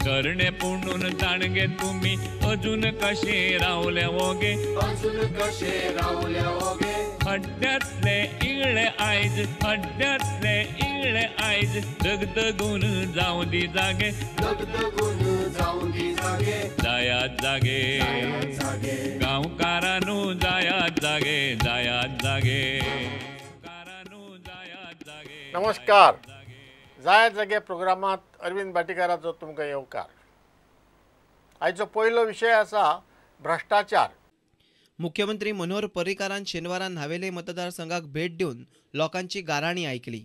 धरणे पुणून जाणगे तुमी अजून कशे रावले ओगे, अजून कशे रावले ओगे। हड्ड्यांतले इगळे आयज, हड्ड्यांतले इगळे आयज दगदगून जावं दी जागे, दगदगून जावं दी जागे। जायात जागे गांवकारानू, जायात जागे, जायात जागे। नमस्कार, जायात जागे प्रोग्रामात अरविंद भाटीकाराचो तुमकां येवकार। आयचो पयलो विशय आसा भ्रष्टाचार। मुख्यमंत्री मनोहर पर्रीकारान शेनवारा न्हावेले मतदारसंघाक भेट दिवन लोकांची गाराणी आयकली।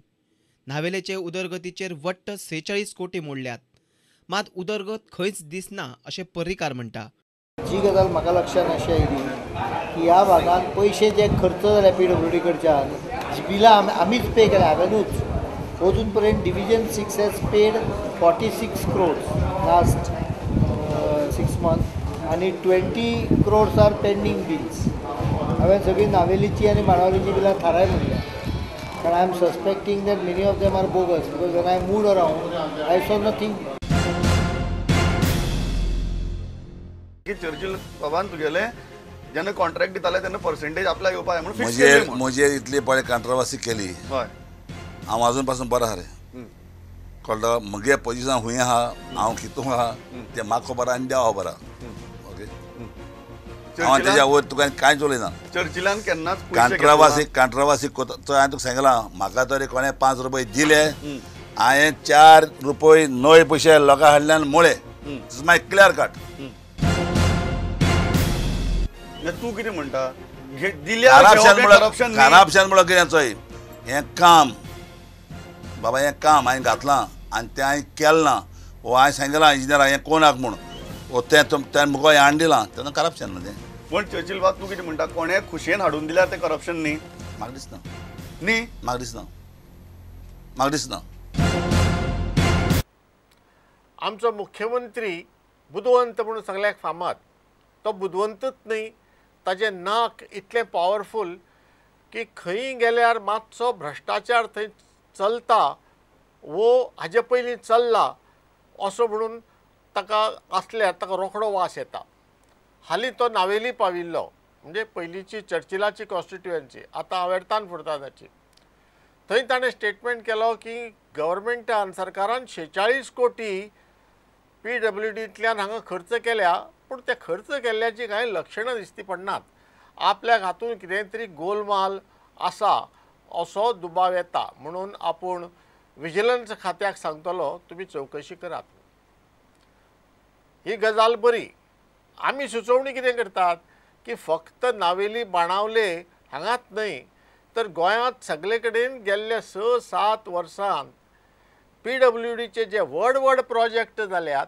न्हावेलेचे उदरगतीचेर वट्ट 46 कोटी मोडल्यात, मात उदरगत खंयच दिसना अशें पर्रीकार म्हणटा। जी गजाल म्हाका लक्षांत अशी आयली की ह्या भागान पयशे जे खर्च जाले पीडब्ल्यूडी कडच्यान, बिलां आमीच पे केल्या हांवेनूच। अजून पर्यंत division 6 has paid 46 crores last 6 month आनी 20 क्रोड्स are pending bills. हांवें सगळीं नावेलीची आनी बाणावलीची बिलां थाराय म्हणल्या, कारण I am suspecting that many of them are bogus because when I moved around I saw nothing. की चर्चिल बाबान तुगेले जेन्ना कॉन्ट्रॅक्ट दिताले तेन्ना पर्सेंटेज आपल्याक येवपा जाय म्हणून फिक्स केली। म्हजेर इतली पळय कंट्रोवर्सी केली, हांव अजून पासून बरो आहा रे, कळ्ळो म्हगे पोजिशन खूंय आहा, हांव कितू आहा तें म्हाका खबर आनी देवा खबर आहा। ओके, हांव तेज्या वयर तुका कांयच उलयना। चर्चिलान केन्नाच कंट्रोवर्सी कंट्रोवर्सी कोता हांवें तुका सांगलां, म्हाका तरी कोणें 5 रुपये दिले, हांवें 4 रुपये 9 पयशे लोकां कडल्यान मोळे। It's my clear cut. तूं कितें म्हणटा? करप्शन म्हणल्यार कितें चोय, हें काम बाबा, हें काम हांवें घातलां आनी तें हांवें केलें ना, वो हांवें सांगलां इंजिनियराक हें कोणाक म्हूण, वो तें तें मुखार हें हाडून दिलां तेन्ना करप्शन न्हू तें। पूण चर्चिल बाब तूं कितें म्हणटा, कोणें खुशयेन हाडून दिल्यार तें करप्शन न्ही? म्हाका दिसना, न्ही म्हाका दिसना, म्हाका दिसना। आमचो मुख्यमंत्री बुदवंत म्हणून सगळ्याक फामाद, तो बुदवंतच न्ही, ताजें नाक इतलें पावरफूल की खंय गेल्यार मातसो भ्रष्टाचार थंय चलता वो हाजे पयलीं चल्ला असो म्हणून ताका आसल्यार ताका रोखडो वास येता। हालीं तो नावेली पाविल्लो, म्हणजे पयलींची चर्चिलाची कॉन्स्टिट्युएन्सी, आतां आवेर्तान फुर्तादाची, थंय ताणें स्टेटमेंट केलो की गव्हर्मेंटान सरकारान 46 कोटी पीडब्ल्यूडींतल्यान हांगा खर्च केल्या, पूण ते खर्च केल्ल्याची कांय लक्षणां दिसती पडनात, आपल्याक हातूंत कितें तरी गोलमाल आसा असो दुबाव येता, म्हणून आपूण विजिलन्स खात्याक सांगतलो तुमी चवकशी करात। ही गजाल बरी। आमी सुचोवणी कितें करतात की फक्त नावेली बाणावले हांगाच न्हय तर गोंयांत सगळे कडेन गेल्ले 6-7 वर्सांत पीडब्ल्यूडीचे जे व्हड व्हड प्रोजेक्ट जाल्यात,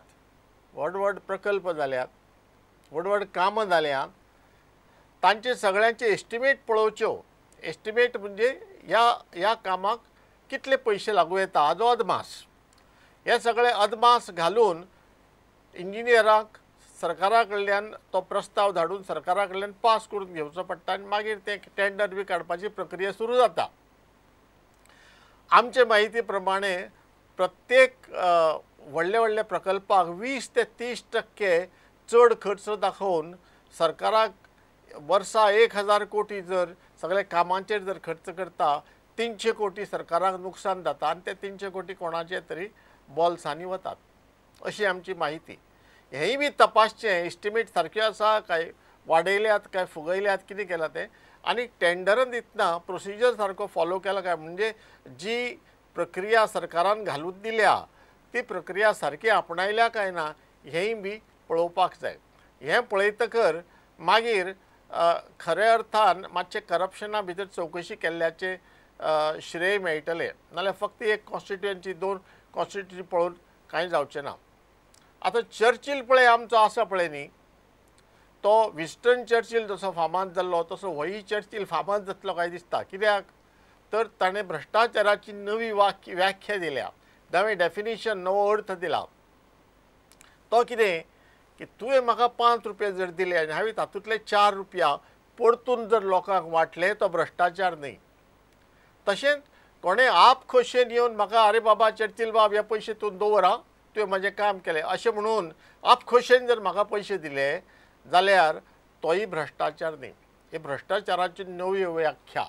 व्हड व्हड प्रकल्प जाल्यात, व्हड व्हड कामां जाल्यात, तांचे सगळ्यांचे एस्टिमेट पळोवच्यो। एस्टिमेट म्हणजे ह्या ह्या कामाक कितले पयशे लागू येता हाजो अदमास, हे सगळे अदमास घालून इंजिनियरांक सरकारा कडल्यान तो प्रस्ताव धाडून सरकारा कडल्यान पास करून घेवचो पडटा आनी मागीर तें टेंडर बी काडपाची प्रक्रिया सुरू जाता। आमचे म्हायती प्रमाणे प्रत्येक व्हडले व्हडले प्रकल्पाक 20 ते 30% चड खर्च दाखोवन सरकाराक वर्सा 1000 कोटी जर सगळे कामांचेर जर खर्च करता, 300 कोटी सरकाराक नुकसान जाता आनी ते 300 कोटी कोणाचे तरी बॉल्सांनी वतात अशी आमची म्हायती। हेंय बी तपासचें, एस्टिमेट सारक्यो आसा काय वाडयल्यात काय फुगयल्यात कितें केलां तें, आनी टेंडरान दितना प्रोसिजर सारको फॉलो केला काय, म्हणजे जी प्रक्रिया सरकारान घालून दिल्या ती प्रक्रिया सारकी आपणायल्या काय ना हेंय बी पळोवपाक जाय। हें पळयतकर मागीर खऱ्या अर्थान मातशें करप्शना भितर चवकशी केल्ल्याचें श्रेय मेळटलें, नाल्यार फक्त एक कॉन्स्टिट्युएन्सी 2 कॉन्स्टिट्युएन्सी पळोवन कांय जावचें ना। आतां चर्चिल पळय आमचो आसा पळय न्ही, तो विस्टन चर्चिल जसो फामाद जाल्लो तसो होय चर्चिल फामाद जातलो काय दिसता। कित्याक तर ताणें भ्रष्टाचाराची नवी व्याख्या दिल्या, नवें डेफिनेशन, नवो अर्थ दिला। तो कितें की तुवें म्हाका 5 रुपया जर दिले आनी हांवें तातूंतले 4 रुपया परतून जर लोकांक वांटले तो भ्रष्टाचार न्ही। तशेंच कोणें आप खोशयेन येवन म्हाका अरे बाबा चर्चिल बाब हे पयशे तूं दवर आं, तुवें म्हाजें काम केलें अशें म्हणून आपखोशेन जर म्हाका पयशे दिले जाल्यार तोय भ्रश्टाचार न्ही. ही भ्रश्टाचाराची नवी व्याख्या.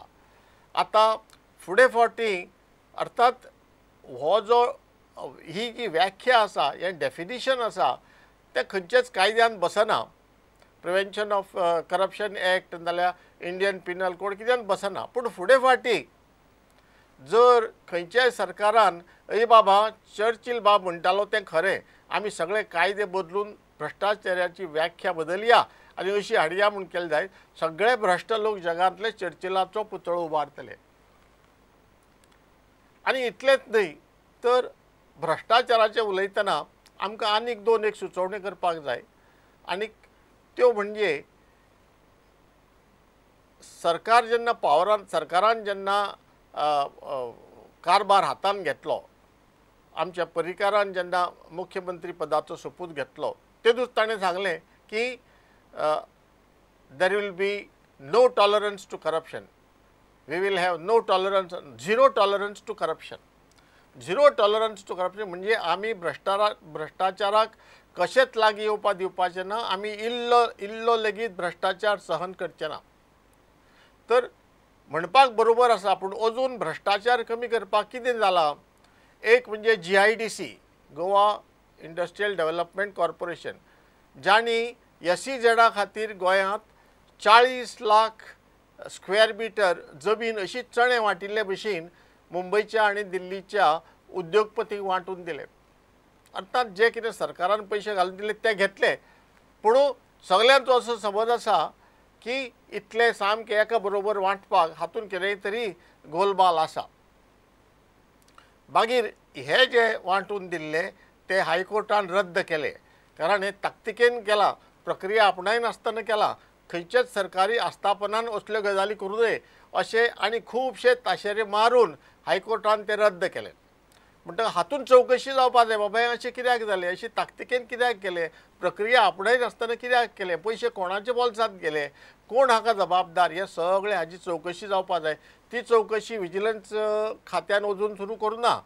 आतां फुडें फावटी अर्थात हो जो ही जी व्याख्या आसा, हें डेफिनिशन आसा तें खंयच्याच कायद्यान बसना. प्रिवेन्शन ऑफ करप्शन एक्ट नाजाल्यार इंडियन पिनल कोड कित्यान बसना. पूण फुडें फावटी जर खंयच्याय सरकारान अय बाबा चर्चिल बाब म्हणटालो तें खरें, आमी सगळे कायदे बदलून भ्रश्टाचाराची व्याख्या बदलया आनी अशी हाडया म्हूण केलें जायत, सगळे भ्रश्ट लोक जगांतले चर्चिलाचो पुतळो उबारतले. आनी इतलेंच न्हय तर भ्रश्टाचाराचें उलयतना आमकां आनीक दोन एक सुचोवण्यो करपाक जाय आनी त्यो म्हणजे सरकार जेन्ना पावरान, सरकारान जेन्ना कारभार हातान घेतलो, आमच्या पर्रीकारान जेन्ना मुख्यमंत्री पदाचो सोपूत घेतलो तेदूच ताणें सांगलें की there will be no tolerance to corruption, we will have no tolerance, zero tolerance to corruption. Zero tolerance to corruption म्हणजे आमी भ्रश्टाचाराक कशेंच लागीं येवपा दिवपाचें ना, आमी इल्लो इल्लो लेगीत भ्रश्टाचार सहन करचे ना. तर म्हणपाक बरोबर आसा, पूण अजून भ्रश्टाचार कमी करपाक कितें जालां? एक म्हणजे GIDC, Goa industrial development corporation, जांणी एसईझेडा खातीर गोंयांत 40 लाख स्क्वेअर मिटर जमीन अशी चणे वांटिल्ले भशेन मुंबयच्या आनी दिल्लीच्या उद्योगपतींक वांटून दिले. अर्थात जे कितें सरकारान पयशे घालून दिले ते घेतले, पूण सगल्यांचो असो समज आसा की इतले सामके एका बरोबर वांटपाक हातून कितेंय तरी गोलबाल आसा. मागीर हे जे वांटून दिल्ले ते हायकोर्टान रद्द केले, कारण हे ताकतिकेन केलां, प्रक्रिया आपणायनासतना केलां, खंयच्याच सरकारी आस्थापनान असल्यो गजाली करूं नये अशें आनी खुबशे ताशेरे मारून हायकोर्टान ते रद्द केले. म्हणटकच हातून चवकशी जावपा जाय, बाबा हें अशें कित्याक जालें, अशी ताकतिकेन कित्याक केलें, प्रक्रिया आपणायनासतना कित्याक केलें, पयशे कोणाचे बोल्सांत गेले, कोण हाका जबाबदार, हें सगळें हाजी चवकशी जावपा जाय. ती चवकशी विजिलन्स खात्यान अजून सुरू करूं ना.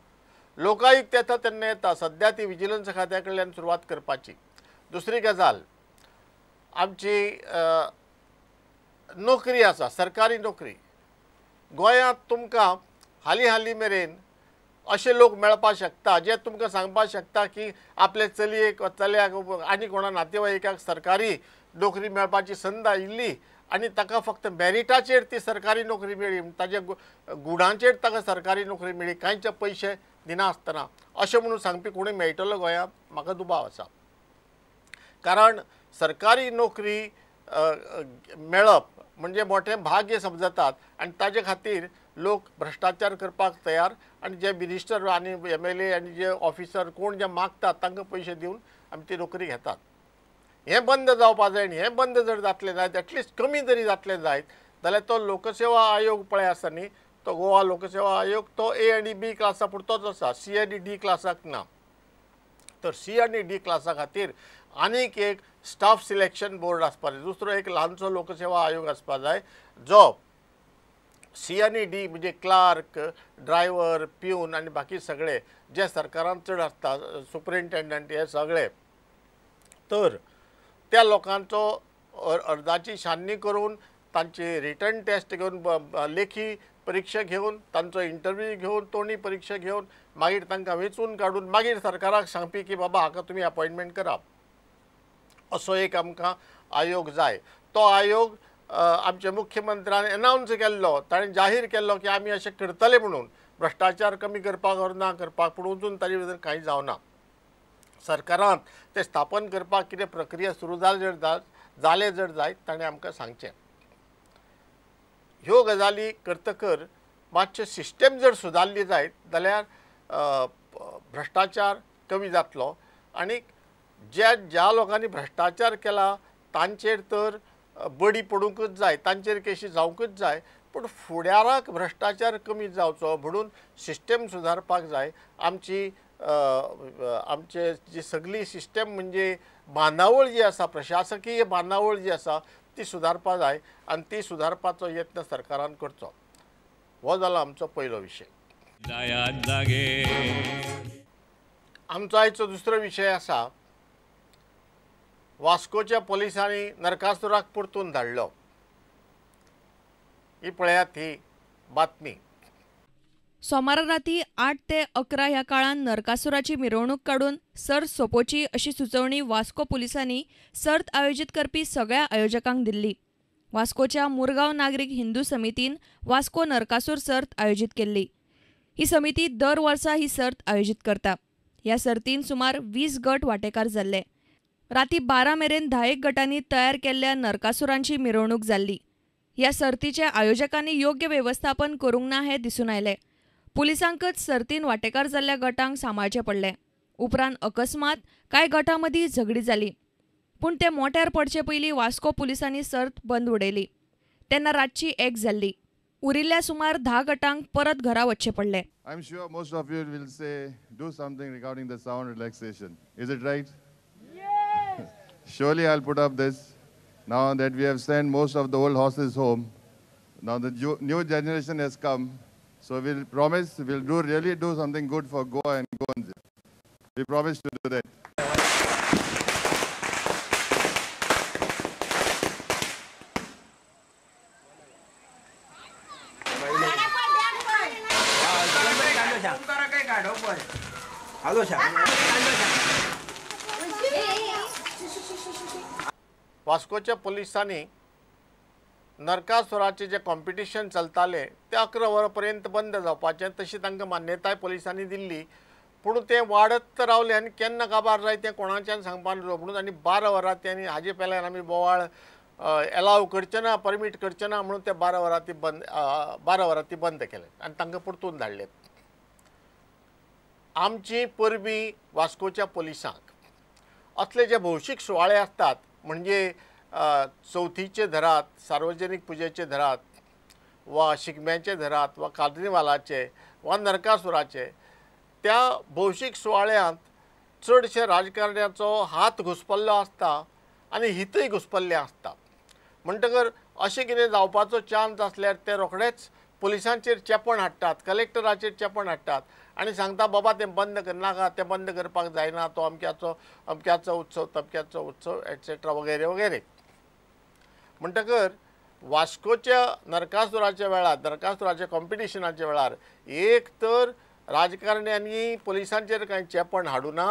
लोकायुक्त येता तेन्ना येता, सद्या ती विजिलन्स खात्या कडल्यान सुरवात करपाची. दुसरी गजाल, आमची नोकरी आसा, सरकारी नोकरी. गोंयांत तुमकां हालीं हालीं मेरेन अशे लोक मेळपाक शकता जे तुमकां सांगपाक शकता की आपले चलयेक वा चल्याक आनी कोणा नातेवाईकाक सरकारी नोकरी मेळपाची संद आयिल्ली आनी ताका फक्त मेरिटाचेर ती सरकारी नोकरी मेळ्ळी, ताच्या गुणांचेर ताका सरकारी नोकरी मेळ्ळी, कांयच पयशे दिनासतना, अशें म्हणून सांगपी कोणूय मेळटलो गोंयांत म्हाका दुबाव आसा. कारण सरकारी नोकरी मेळप म्हणजे मोठें भाग्य समजतात आनी ताजे खातीर लोक भ्रश्टाचार करपाक तयार आनी जे मिनिस्टर आनी MLA आनी जे ऑफिसर कोण जे मागतात तांकां पयशे दिवन आमी ती नोकरी घेतात. हें बंद जावपा जाय आनी हें बंद जर जातलें जायत, एटलिस्ट कमी जरी जातलें जायत जाल्यार तो लोकसेवा आयोग पळय आसा न्ही, तो गोवा लोकसेवा आयोग तो A आनी B क्लासा पुरतोच आसा, C आनी D क्लासाक ना. तर C आनी D क्लासा खातीर आनीक एक स्टाफ सिलेक्शन बोर्ड आसपा जाय, दुसरो एक ल्हानसो लोकसेवा आयोग आसपा जाय जो C आनी D म्हणजे क्लार्क, ड्रायव्हर, प्यून आनी बाकी सगळे जे सरकारान चड आसता, सुपरिंटेंडंट हे सगळे, तर त्या लोकांचो अर्जाची छाननी करून तांची रिटर्न टेस्ट घेवन, लेखी परिक्षा घेवन, तांचो इंटरव्यू घेवन, तोंडी परिक्षा घेवन, मागीर तांकां वेंचून काडून मागीर सरकाराक सांगपी की बाबा हाका तुमी अपॉयंटमेंट करा, असो एक आमकां आयोग जाय. तो आयोग आमच्या मुख्यमंत्र्यान एनावन्स केल्लो, ताणें जाहीर केल्लो की आमी अशें करतले म्हणून, भ्रश्टाचार कमी करपाक or ना करपाक, पूण अजून ताजे भितर कांय जावना. सरकारान ते स्थापन करपाक कितें प्रक्रिया सुरू जाले जाले जर जायत ताणें आमकां सांगचें. ह्यो गजाली करतकर मातशें सिस्टम जर सुदारली जायत जाल्यार भ्रश्टाचार कमी जातलो आनी ज्या ज्या लोकांनी भ्रश्टाचार केला तांचेर तर बडी पडूंकच जाय, तांचेर केशी जावंकच जाय, पूण फुडाराक भ्रश्टाचार कमी जावचो म्हणून सिस्टम सुदारपाक जाय. आमची आमचे जी सगळी सिस्टम म्हणजे बांदावळ जी आसा, प्रशासकीय बांदावळ जी आसा ती सुदारपाक जाय आनी ती सुदारपाचो यत्न सरकारान करचो. हो जाला आमचो पयलो विशय. आमचो आयचो दुसरो विशय आसा, वास्कोच्या पोलिसांनी नरकासुराक परतून धाडलो. ही पळयात ही बातमी. सोमारा राती 8 ते 11 ह्या काळान नरकासुराची मिरवणूक काडून सर्त सोंपोवची अशी सुचोवणी वास्को पुलिसांनी सर्त आयोजीत करपी सगळ्या आयोजकांक दिल्ली. वास्कोच्या मुरगांव नागरीक हिंदू समितीन वास्को नरकासूर सर्त आयोजीत केल्ली. ही समिती दर वर्सा ही सर्त आयोजीत करता. ह्या सर्तीन सुमार 20 गट वांटेकार जाल्ले. राती 12 मेरेन 10 गटांनी तयार केल्ल्या नरकासुरांची मिरवणूक जाल्ली. ह्या सर्तीच्या आयोजकांनी योग्य वेवस्थापन करूंक ना हें दिसून आयलें. पुलिसांकच सर्तीन वांटेकार जाल्ल्या गटांक सांबाळचें पडलें. उपरांत अकस्मात कांय गटां मदीं झगडी जाली, पूण ते मोट्यार पडचे पयलीं वास्को पुलिसांनी सर्त बंद उडयली. तेन्ना रातची 1 जाल्ली. उरिल्ल्या सुमार 10 गटांक परत घरा वचचें पडलें. I am sure most of you will say do something regarding the sound relaxation. Is it right? Yes. Surely I'll put up this. Now that we have sent most of the old horses home, now the new generation has come. So we'll promise we'll do really do something good for Goa and Goans. We promise to do that. वास्कोच्या पोलिसांनी नरकासुराचें जें competition चलतालें तें 11 वरां पर्यंत बंद जावपाचें, तशी तांकां मान्यताय पोलिसांनी दिल्ली. पूण तें वाडत रावलें आनी केन्ना काबार जाय तें कोणाच्यान सांगपाक नजो म्हणून आनी 12 वरां ती आनी हाजे पेल्यान आमी बोवाळ एलाव करचे ना, परमीट करचे ना म्हणून ते 12 वरां ती बंद 12 वरां ती बंद केलें आनी तांकां परतून धाडलें. आमची परबी वास्कोच्या पोलिसांक. असले जे भौशीक सुवाळे आसतात म्हणजे चवथीचे धरात, सार्वजनीक पुजेचे धरात वा शिगम्याचे धरात वा कार्निवालाचे वा नरकासुराचे, त्या भौशीक सुवाळ्यांत चडशे राजकारण्याचो हात घुसपल्लो आसता आनी हितूय घुसपल्लें आसता. म्हणटकर अशें कितें जावपाचो चान्स आसल्यार ते रोखडेच पुलिसांचेर चेपण हाडटात, कलेक्टराचेर चेपण हाडटात आनी सांगता बाबा तें बंद करनाका, तें बंद करपाक जायना, तो अमक्याचो अमक्याचो उत्सव, तमक्याचो उत्सव एटसेट्रा वगैरे वगैरे. म्हणटकर वास्कोच्या नरकासुराच्या वेळार, नरकासुराच्या कॉम्पिटिशनाच्या वेळार एक तर राजकारण्यांनी पुलिसांचेर कांय चेपण हाडूं ना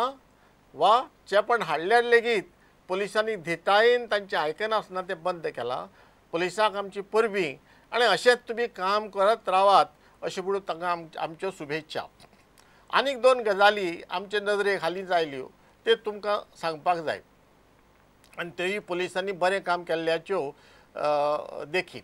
वा चेपण हाडल्यार लेगीत पुलिसांनी धिटायेन तांचें आयकनासतना तें बंद केलां. पुलिसांक आमची परबी आनी अशेंच तुमी काम करत रावात अशें म्हणून तांकां आमच्यो शुभेच्छा. आनीक 2 गजाली आमचे नदरेक हालींच आयल्यो त्यो तुमकां सांगपाक जाय आनी तेय पुलिसांनी बरें काम केल्ल्याच्यो देखी.